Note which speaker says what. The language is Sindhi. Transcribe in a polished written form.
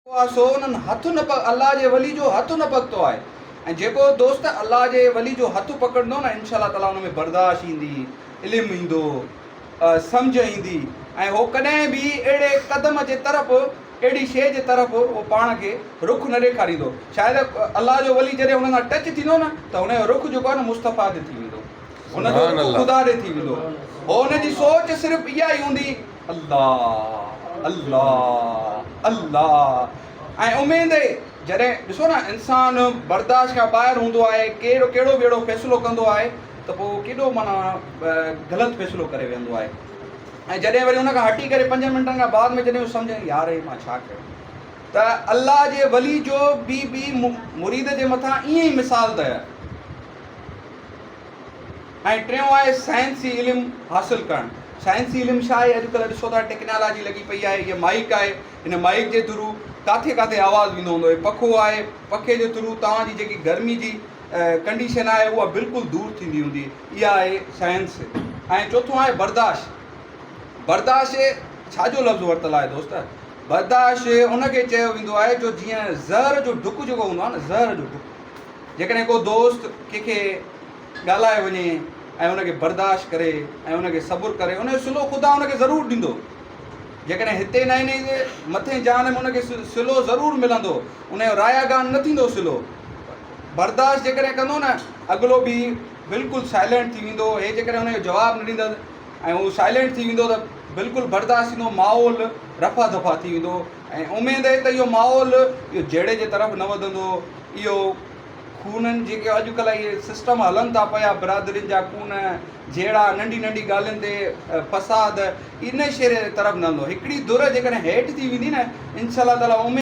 Speaker 1: آهي سو انهن هٿ نه الله جي ولي جو هٿ نه پڪتو آهي ۽ جيڪو دوست الله جي ولي جو هٿ پڪڙندو نه انشاء الله تعالي ان ۾ برداشت ايندي، علم ايندو، سمجهه ايندي ۽ هو ڪڏهن به اهڙي قدم جي طرف اهڙي شيء جي طرف هو پاڻ کي رخ نه ڏيکاريندو. شايد الله جو ولي جڏهن ان سان ٽچ ٿيندو نه ته ان جو رخ جيڪو آهي نه مصطفيٰ تي ٿي ويندو، ان جو رخ خدا ڏي ٿي ويندو، هو ان جي سوچ صرف اها ئي هوندي الله الله الله ۽ اميد جڏهن ڏسو نه انسان برداشت کان ٻاهر هوندو آهي ڪهڙو ڪهڙو به اهڙو فيصلو ڪندو آهي ته پوء ڪيڏو معنيٰ غلط فيصلو ڪري ويندو آهي ۽ جڏهن وري ان کان هٽي ڪري پنجن منٽن کان بعد ۾ جڏهن هو سمجهي يار هي مان ڇا ڪيو ته الله جي ولي جو به به مريد جي مٿان ائين ئي مثال ته ۽ ٽيون آهي سائنسي علم حاصل ڪرڻ. سائنسي علم ڇا آهي؟ اڄڪلهه ڏسو ٿا ٽيڪنالاجي لڳي پئي آهي. هيء مائيڪ آهي، هن مائيڪ جي ٿرو ڪاٿي ڪاٿي آواز ويندو هوندو. هي پکو آهي، پکي جي ٿرو توهان جي جيڪي گرمي جي ڪنڊيشن آهي اها بلڪل دور ٿيندي هوندي. اها آهي سائنس. ۽ چوٿون آهي برداشت. برداشت ڇا جو لفظ ورتل آهي دوست؟ برداشت ان کي چيو ويندو آهي جو جيئن زهر جو ڍڪ جيڪو هوندو آهي نه زهر جو ڍڪ جيڪڏهن ڪو دوست ڪنهن کي ڳالهائي وڃي ۽ ان کي برداشت ڪري ۽ ان کي صبر ڪري ان جو صلو خدا ان کي ضرور ڏيندو. جيڪڏهن هتي نه هن مٿين جهان ۾ ان کي صلو ضرور ملندو ان جو راياگان نه ٿيندو صلو برداشت جيڪڏهن ڪندو نه اڳلو به بلڪل سائلينٽ ٿي ويندو هي جيڪڏهن ان جو جواب نه ڏيندس ۽ هو سائلينٽ ٿي ويندو ته بلڪل برداشت ٿيندو ماحول رفع دفع ٿي ويندو ۽ اميد آهي ته اهو ماحول اهو جهيڙي جي طرف نه وڌندو اهو خونن جيڪي اڄ ڪلهه اهي سسٽم هلن ٿا پيا برادرين جا خون جهيڙا ننڍي ننڍي ڳالهين تي فساد ان شيء طرف نه هلندو هڪڙي ڌر جيڪڏهن هيٺ ٿي ويندي نه انشاء الله تعالي اميد.